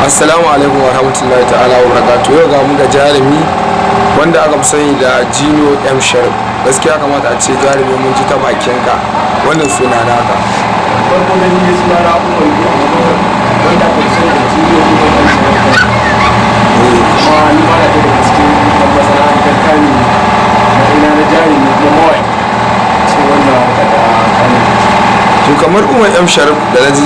Assalamu alaikum wa rahmatullahi ta'ala wa barakatuh. Yau ga mu ga jarumi wanda aka fi sani da Jino M Sharif. Gaskiya kamata a ce jarumi mun ji ta bakinka wannan suna naka. Farko da ni suna na Umar Biyu Abubakar, wanda aka fi sani da Jiniyo Umar M Sharif. Kuma ni ma na ɗaya daga cikin ɗan masana'antar Kano na ina na jarumi kuma mawaƙi cikin wannan harka ta Kano. To, kamar Umar M Sharif da na ji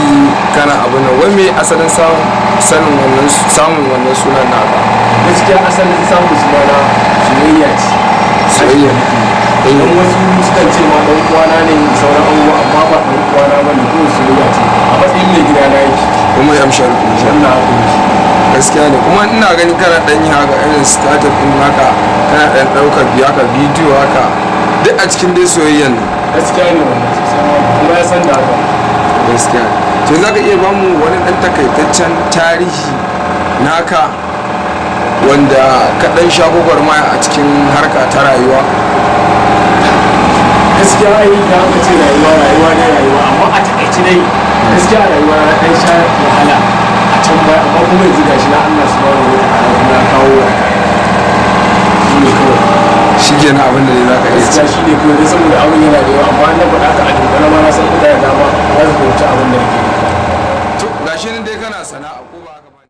kana abu nan, wai me asalin samun sanin wannan, samun wannan sunan naka? Gaskiya asalin samun sunana soyayya ce. Soyayya. Don wasu sukan ce ma ɗan uwana ne da sauran abubuwa, amma ba ɗan uwana ba ne, kawai soyayya ce, a matsayin mai gida na yake. Umar M Sharif ne. Wannan haka yake. Gaskiya ne. Kuma ina ganin kana dan yi haka irin startup din haka, kana dan daukar biya haka, bidiyo haka, duk a cikin dai soyayyan nan. Gaskiya ne wannan sosai ma, kuma ya san da haka. Gaskiya. To, za ka iya ba mu wani dan takaitaccen tarihi naka wanda ka dan sha gwagwarmaya a cikin harka ta rayuwa? Gaskiya ai da aka ce rayuwa, rayuwa ne rayuwa, amma a takaice dai gaskiya a rayuwa na dan sha wahala a can baya, amma kuma yanzu gashi na Allah subhanahu wa ta'ala kuma ya kawo waraka, shi ne kawai. Shi kenan abin da za ka iya Gaskiya ce. Shi ne kawai dai, saboda abin yana da yawa, amma na faɗa ka a dunkule ma na san ina da dama za su fahimci abin da nake nufi. To, gashi nan dai kana sana'a.